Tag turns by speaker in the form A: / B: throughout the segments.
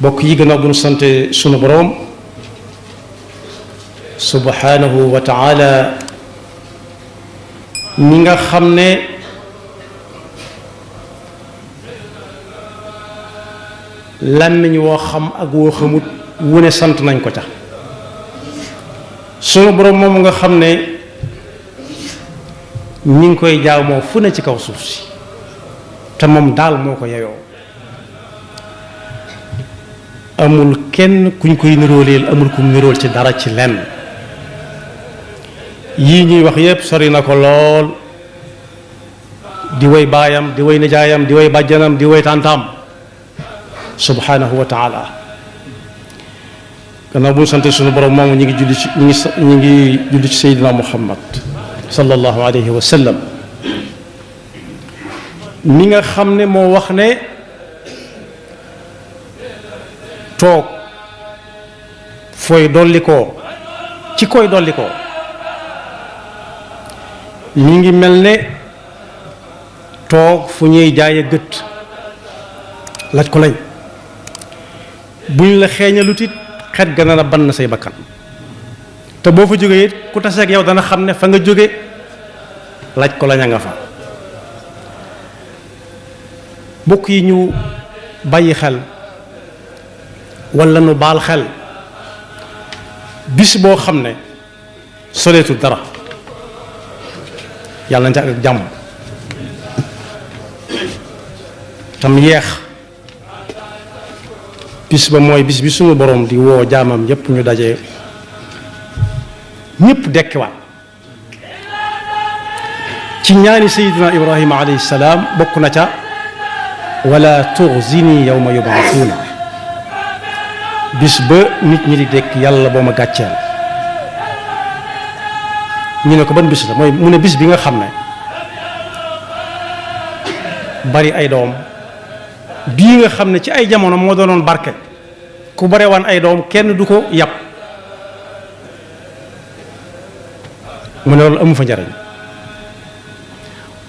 A: bokk yi gannaaw bu nu sante sunu boroom subhanahu wa taala mi nga xam ne làmmiñ woo xam ak woo xamut wu ne sant nañ ko ca sunu boroom moomu nga xam ne ñi ngi koy jaamoo fu ne ci kaw suuf si te moom daal moo ko yeyoo amul kenn kuñ koy nirooleel amul kum nirool ci dara ci lenn yii ñuy wax yépp sori na ko lool di way baayam di way nijaayam di way bàjjanam di way tàntaam subhanahu wa taala gannaaw bu ñu sante sunu borom moomu ñi ngi julli ci seydina muhammad sallallahu alayhi wa sallam mi nga xam ne moo wax ne toog fooy dolli koo ci koy dolli koo mi ngi mel ne toog fu ñuy jaaye gët laaj ko lañ buñ la xeeñalut it xet ga na ban na say bakkan te boo fa jógee it ku taseeg yow dana xam ne fa nga jóge laaj ko lañ a nga fa mbokk yi ñu bàyyi xel walla nu baal xel bis boo xam ne soleetu dara yàlla na ca ak jàmm tam yeex bis ba mooy bis bi suñu borom di woo jaamam yépp ñu daje ñépp dekkiwaat ci ñaani sayidina ibrahima alayhi salaam bokk na ca wala tuxzini yawma yubaasuuna bis ba nit ñi di dekk yàlla boo ma gàcceel ñu ne ko ban bis la mooy mu ne bis bi nga xam ne bari ay doom bii nga xam ne ci ay jamono moo doonoon barke ku bare waan ay doom kenn du ko yàpp mu ne loolu amu fa njariñ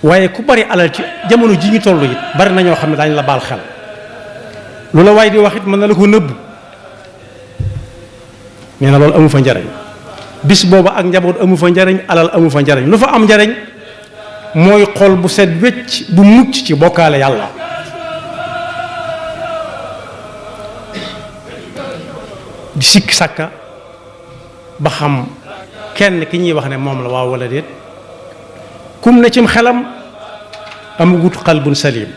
A: waaye ku bari alal ci jamono ji ñu toll it bari na ñoo xam ne daañu la baal xel lu la waaye di wax it mën na la ko nëbb nee na loolu amu fa njariñ bis booba ak njaboot amu fa njariñ alal amu fa njariñ lu fa am njariñ mooy xol bu set wecc bu mucc ci bokkaale yàlla di sikk sàkka ba xam kenn ki ñuy wax ne moom la waaw wala déet kum ne cim xelam amagut qalbun salim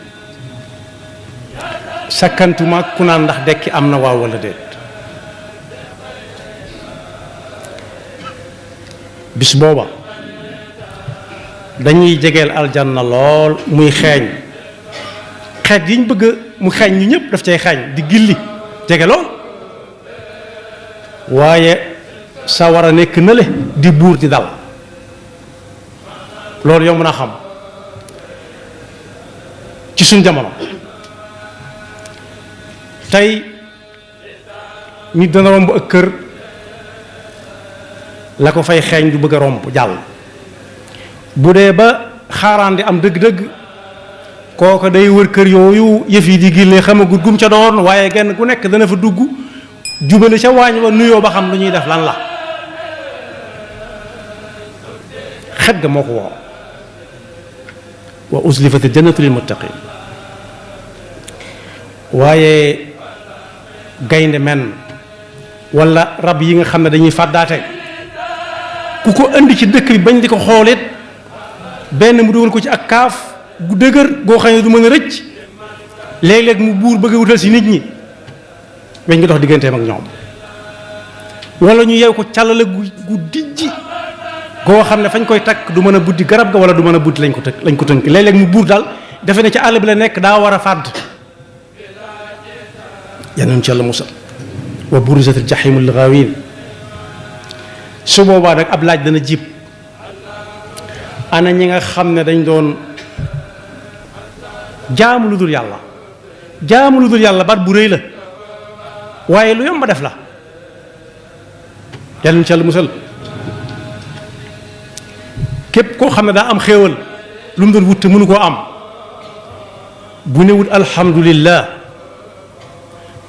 A: sakkantuma ku naan ndax dekki am na waaw wala déet bis booba dañuy jegeel aljanna lool muy xeeñ xeet yiñ bëgg mu xeeñ ñu ñëpp daf cay xeeñ di gilli jege lool waaye sa war a nekk na le di buur di dal loolu yow mën a xam ci suñ jamono tey nit dana romb ak kër la ko fay xeeñ du bëgg a romb jàll bu dee ba xaaraan di am dëgg-dëgg kooka day wër kër yooyu yëf yi di gillee xamagut gum ca doon waaye genn ku nekk dana fa dugg jubale ca waañ wa nuyoo ba xam lu ñuy def lan la xet ga moo ko woo wa uzlifatil jannatu lil muttaqin waaye gaynde men wala rab yi nga xam ne dañuy fàddaate ku ko indi ci dëkk bi bañ di ko xoolit benn mu dugal ko ci ak kaaf gu dëgër goo xam ne du mën a rëcc léeg-léeg mu buur bëgg a wutal si nit ñi weñ ngi dox digganteem ak ñoom wala ñu yeew ko càllale gu dijji goo xam ne fañ koy takk du mën a buddi garab ga wala du mën a buddi lañ ko tënk léeg-léeg mu buur daal defe ne ci àll bi la nekk daa war a fàdd yal ci yàlla musal wa burizatil jahimu lil ghaawin su boobaa nag ab laaj dana jib ana ñi nga xam ne dañ doon jaamu lu dul yàlla jaamu lu dul yàlla baat bu rëy la waaye lu yomb def la yal ci yàlla musal képp koo xam ne daa am xéewal lu mu doon wut te mënu koo am bu ne wut alhamdulillah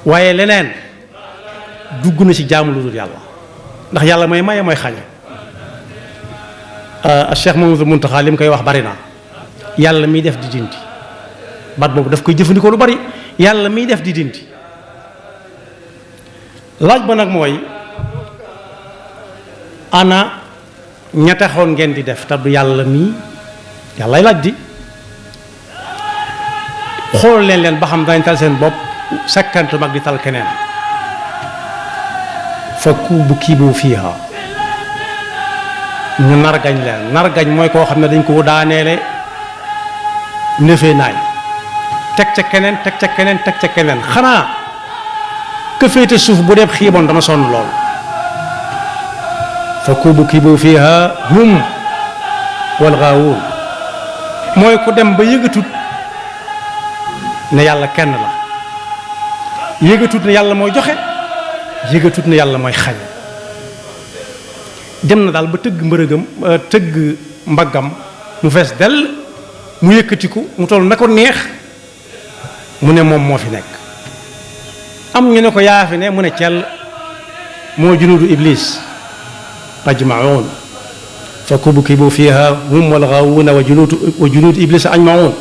A: waaye leneen dugg na ci jaamu lu dul yàlla ndax yàlla mooy maye mooy xañe. Cheikh Mamadou Muntaxa li mu koy wax bari na yàlla miy def di dindi baat boobu daf koy jëfandikoo lu bari yàlla miy def di dindi. laaj ba nag mooy ana ña taxoon ngeen di def te du yàlla mii yàllay laaj di xool leen ba xam dañ tal seen bopp sakkantu mag di tal keneen fa kuubu kiibu fiiha ñu nargañ leen nargañ mooy koo xam ne dañ ko daaneele nëfee naay teg ca keneen teg ca keneen teg ca keneen xanaa ka féete suuf bu dee xiiboon dana sonn lool fa kuubu kiibu fiiha hum wal gaawuun mooy ku dem ba yëgatut ne yàlla kenn la yëgatut ne yàlla mooy joxe yëgatut ne yàlla mooy xañ dem na daal ba tëgg mbërëgam tëgg mbaggam mu fees dell mu yëkkatiku mu toll na ko neex mu ne moom moo fi nekk am ñu ne ko yaa fi ne mu ne cell moo junuudu iblis ajmaun fa kubkibu fiha hum wal gaawuuna wa junuudu iblis ajmaun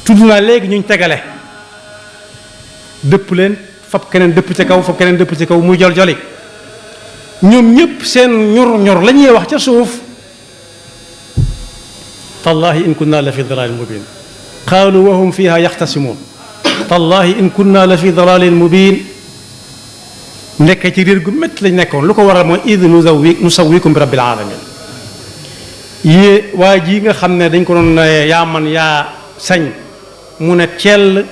A: tudd naa léegi ñu tegale dëpp leen fab keneen dëpp ci kaw fab keneen dëpp ci kaw muy jol joli ñoom ñëpp seen ñor la ñuy wax ca suuf tallahi in kunna la fi dalalin mubin qaalu wa hum fiha yaxtasimuun tallahi in kunna la fi dalalin mubin nekk ci réer gu métti lañ nekkoon lu ko waral mooy id nusawwikum bi rabbil alamin yée waa ji nga xam ne dañ ko doon yaa man yaa sañ mu ne cell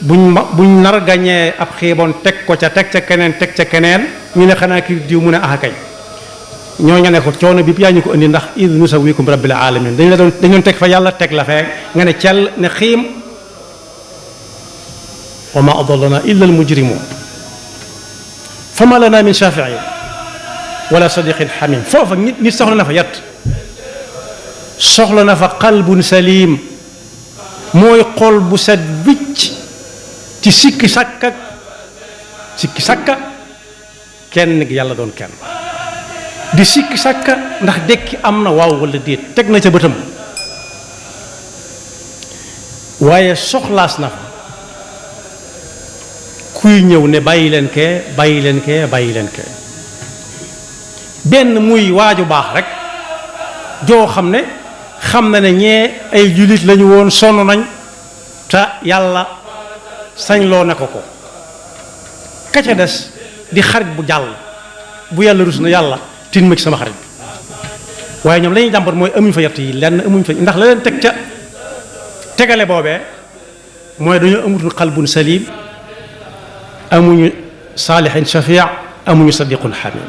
A: buñ nar gañee ab xiiboon teg ko ca teg ca keneen ñu ne xanaa kii diw mu ne ah kay ñoo ña ne ko coono bi yaa ñu ko indi ndax id nusawwikum bi rabbil alamin dañ doon teg fa yàlla teg la fee nga ne cell ne xiim wa ma adallana illa al mujrimun fama lana min shafiin wala sadiqin xamim foofa nit soxla na fa yat soxla na fa qalbun salim mooy xol bu set wicc ci sikki sàkka kenn gi yàlla doon kenn di sikki sàkka ndax dekki am na waaw wala déet teg na ca bëtam waaye soxlaas na fa kuy ñëw ne bàyyi leen kee benn muy waaju baax rek joo xam ne xam na ne ñee ay jullit lañu woon sonn nañ te yàlla sañ loo ne ko ka ca des di xarit bu jàll bu yàlla rus na yàlla tin ma ci sama xarit bi waaye ñoom la ñuy jàmbat mooy amuñ fa yett yi lenn amuñ fa ndax la leen teg ca tegale boobee mooy dañoo amutul qalbun salim amuñu saalihin shafii amuñu sadiqun xamim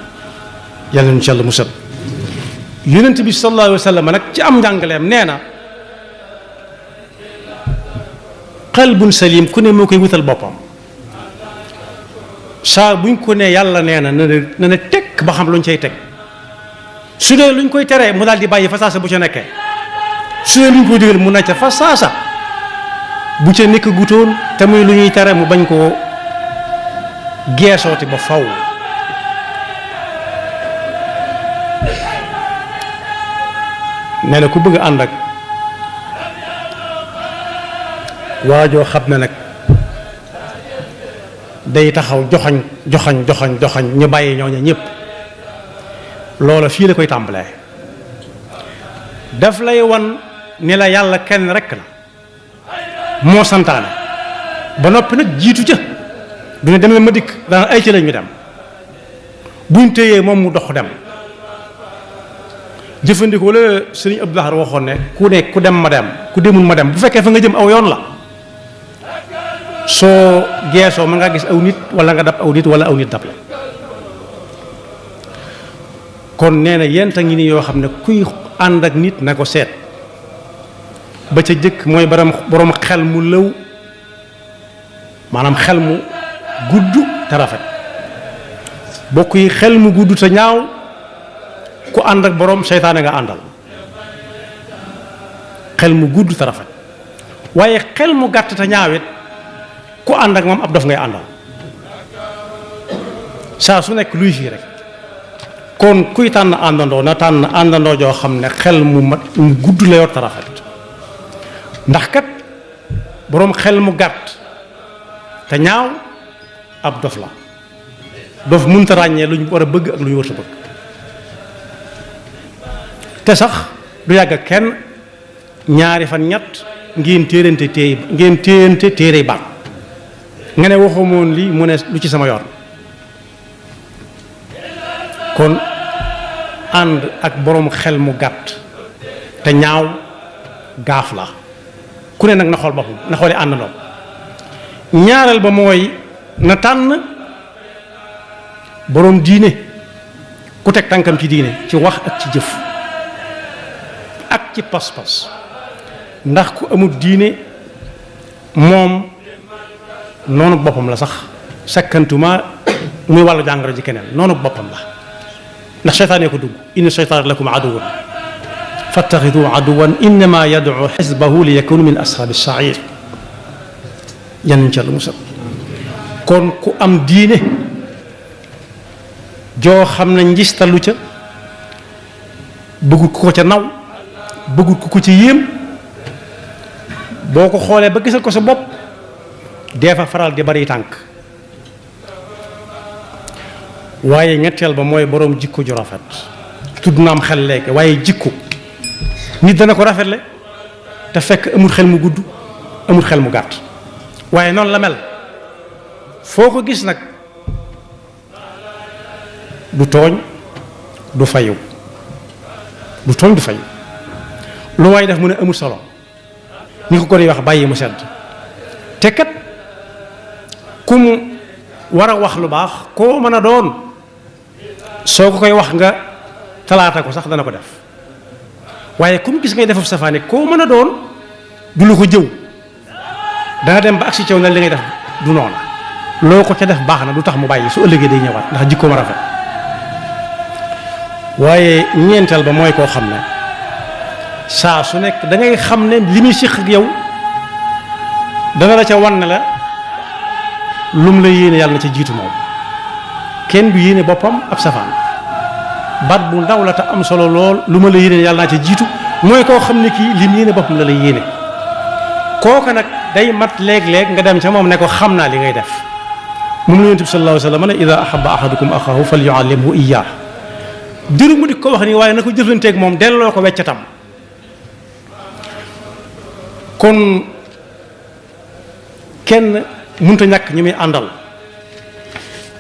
A: yàlla ñu ci yàlla musal yonent bi sallallahu alayhi wa sallam nag ci am njàngaleem nee na qalbun salim ku ne moo koy wutal boppam saa buñ ko ne yàlla nee na na tekk ba xam luñ cay teg su dee luñ koy teree mu daal di bàyyi fa saasa bu ca nekkee su dee luñ koy digal mu necc fa saasa bu ca nekk gutoon te muy lu ñuy tere mu bañ koo geesooti ba faw nee na ku bëgg ànd ak waajoo xam ne nag day taxaw joxañ ñu bàyyi ñooña ñëpp loola fii la koy tàmbalee daf lay wan ni la yàlla kenn rekk la moo santaane ba noppi nag jiitu ca du ne dem ma dikk daan ay ci lañ ñu dem buñ téyee moom mu dox dem jëfandikoo la sëriñ Abdou Lahad waxoon ne ku dem ma dem ku demul ma dem bu fekkee fa nga jëm aw yoon la soo geesoo mën ngaa gis aw nit wala nga dab aw nit wala aw nit dab la kon nee na yenta ngi ni yoo xam ne kuy ànd ak nit na ko seet ba ca jëkk mooy borom xel mu lëw maanaam xel mu gudd te rafet bokk yi xel mu gudd te ñaaw ku ànd ak borom seytaane nga àndal xel mu gudd te rafet waaye xel mu gàtt te ñaawit ku ànd ak moom ab dof ngay àndal saa su nekk luy fii rek kon kuy tànn àndandoo na tànn àndandoo joo xam ne xel mu mat mu gudd la yor te rafet ndax kat boroom xel mu gàtt te ñaaw ab dof la dof mënta ràññee lu ñu war a bëgg ak lu ñu war a bëgg te sax du yàgg ak kenn ñaari fan ñett ngeen téerante téere baat nga ne waxumoon lii mu ne lu ci sama yoon kon ànd ak boroom xel mu gàtt te ñaaw gaaf la ku ne nag na xool boppam na xooli àndandoo ñaareel ba mooy na tànn boroom diine ku teg tànkam ci diine ci wax ak ci jëf ak ci pas-pas ndax ku amul diine moom noonu boppam la sax sakkantuma muy wàllu jàngoro ji keneen noonu boppam la ndax seytaane ko dugg inna seytaana lakum aduwwan fattaxidu aduwwan innama yad'u xisbahu li yakunu min ashaabi sair yan ca lu musal kon ku am diine joo xam ne njistalu ca bëggut ku ko ca naw bëggut ku ko ci yéem boo ko xoolee ba gisal ko sa bopp dee fa faral di bari tànk waaye ñetteel ba mooy boroom jikko ju rafet tudd na am xel léegi waaye jikko nit dana ko rafetle te fekk amul xel mu gudd amul xel mu gàtt waaye noonu la mel foo ko gis nag du tooñ du fayu du tooñ du fayu lu waaye def mu ne amul solo ñi ko koy wax bàyyi mu sedd te kat ku mu war a wax lu baax koo mën a doon soo ko koy wax nga talaata ko sax dana ko def waaye ku mu gis ngay defaf safaane koo mën a doon du lu ko jëw dana dem ba agsi caw na li ngay def du noona loo ko ca def baax na du tax mu bàyyi su ëllëgee day ñëwaat ndax jikko ma rafet waaye ñeenteel ba mooy koo xam ne saa su nekk da ngay xam ne li muy siq ak yow dana la ca wan ne la lum la yéene yàlla na ca jiitu moom kenn du yéene boppam ab safaan baat bu ndaw la te am solo lool lu ma la yéene yàlla naa ca jiitu mooy koo xam ne kii lim yéene boppam la lay yéene kooka nag day mat léeg-léeg nga dem ca moom ne ko xam naa li ngay def moom la Yonent bi sallallahu alayhi wa sallam ne ida ahabba ahadukum axaahu falyuallimhu iyyah diru mu di ko wax nii waaye na ko jëflanteeg moom delloo ko weccatam kon kenn mënta ñàkk ñi muy àndal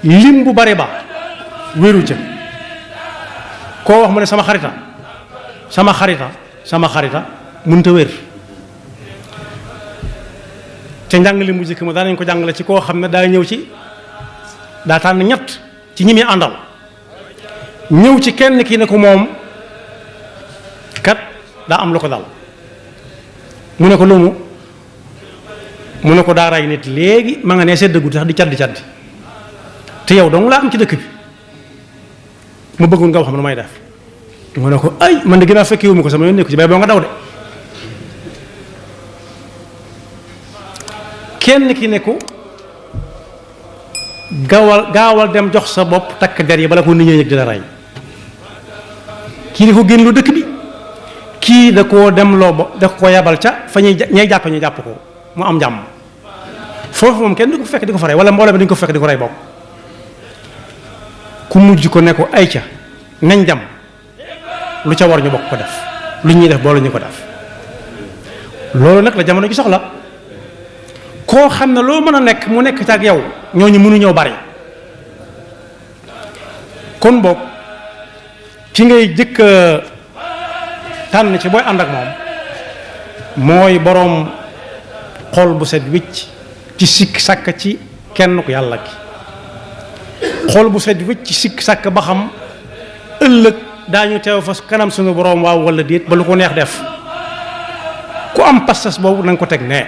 A: lim bu bari ba wéru ca koo wax mu ne sama xarita mënta wér te njàng li mu jëkk ma daanañ ko jàngale ci koo xam ne daa ñëw ci daa tànn ñett ci ñi muy àndal ñëw ci kenn kii ne ko moom kat daa am lu ko dal mu ne ko lumu mu ne ko daa ray nit léegi ma nga nee seddagut sax di caddi te yow dong laa am ci dëkk bi mu bëggul nga wax ma nu may def mu ne ko ay man de ginnaaw fekkewu ma ko sama yoon nekku ci bay boo nga daw de kenn ki ne ko gaawal dem jox sa bopp takk der yi bala ko nit ñi yëg di la rey kii di ko génn lu dëkk bi kii da koo dem loo ba da ko yabal ca fa ñay jàpp ñu jàpp ko mu am jàmm foofu moom kenn du ko fekk di ko fa rey wala mbooloo bi dañu ko fekk di ko rey bokk ku mujj ko ne ko ay ca nañ dem lu ca war ñu bokk ko def lu ñuy def boolu ñu ko def loolu nag la jamono ji soxla koo xam ne loo mën a nekk mu nekk ci ak yow ñooñu mënuñoo bari kon boog ki ngay jëkk tànn ci booy ànd ak moom mooy boroom xol bu set wicc ci sikk sàkk ci kenn ku yàlla ki xol bu set wicc ci sikk sàkk ba xam ëllëg daañu teew fa kanam suñu boroom waaw walla déet ba lu ko neex def ku am pastas boobu na nga ko teg nee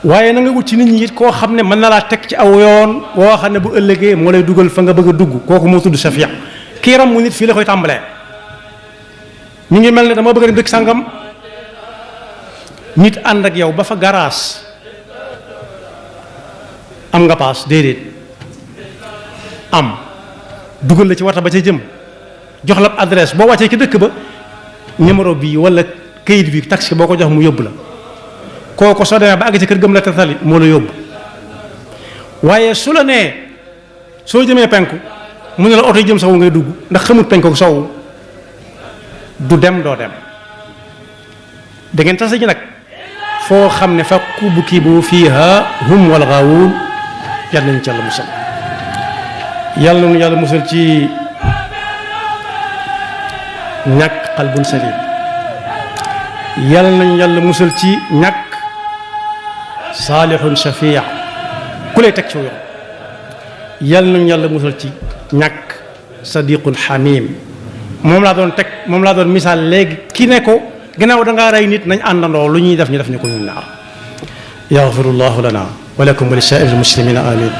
A: waaye na nga wut ci nit ñi it koo xam ne mën na laa teg ci aw yoon woo xam ne bu ëllëgee moo lay dugal fa nga bëgg a dugg kooku moo tudd safiya kii ram mu nit fii la koy tàmbalee ñu ngi mel ne dama bëgg a dem dëkk sàngam nit ànd ak yow ba fa garaas am nga paas déedéet am dugal la ci wata ba ca jëm jox la adresse boo wàccee ci dëkk ba numéro bii wala kayit bi taxi boo ko jox mu yóbbu la kooku soo demee ba àgg ci kër gëm la tetali moo la yóbbu waaye su la nee soo jëmee penku mu ne la oto yi jëm sowu ngay dugg ndax xamut penku sowu du dem doo dem da ngeen tase ji nag foo xam ne fa kubkibu fiiha hum wal gaawuun yal nañu ci yàlla musal yàlla nañu yàlla musal ci ñàkk qalbun salim yàlla nañu yàlla musal ci ñàkk saalihun shafia ku lay teg ci yoon yàlla nañu yàlla musal ci ñàkk sadiqun xamim moom laa doon misaal léegi ki ne ko gannaaw da ngaa rey nit nañ àndandoo lu ñuy def ñu def ñu ko ñun naar yaxfirullahu lana wa lakum wa li saa'iril muslimina amin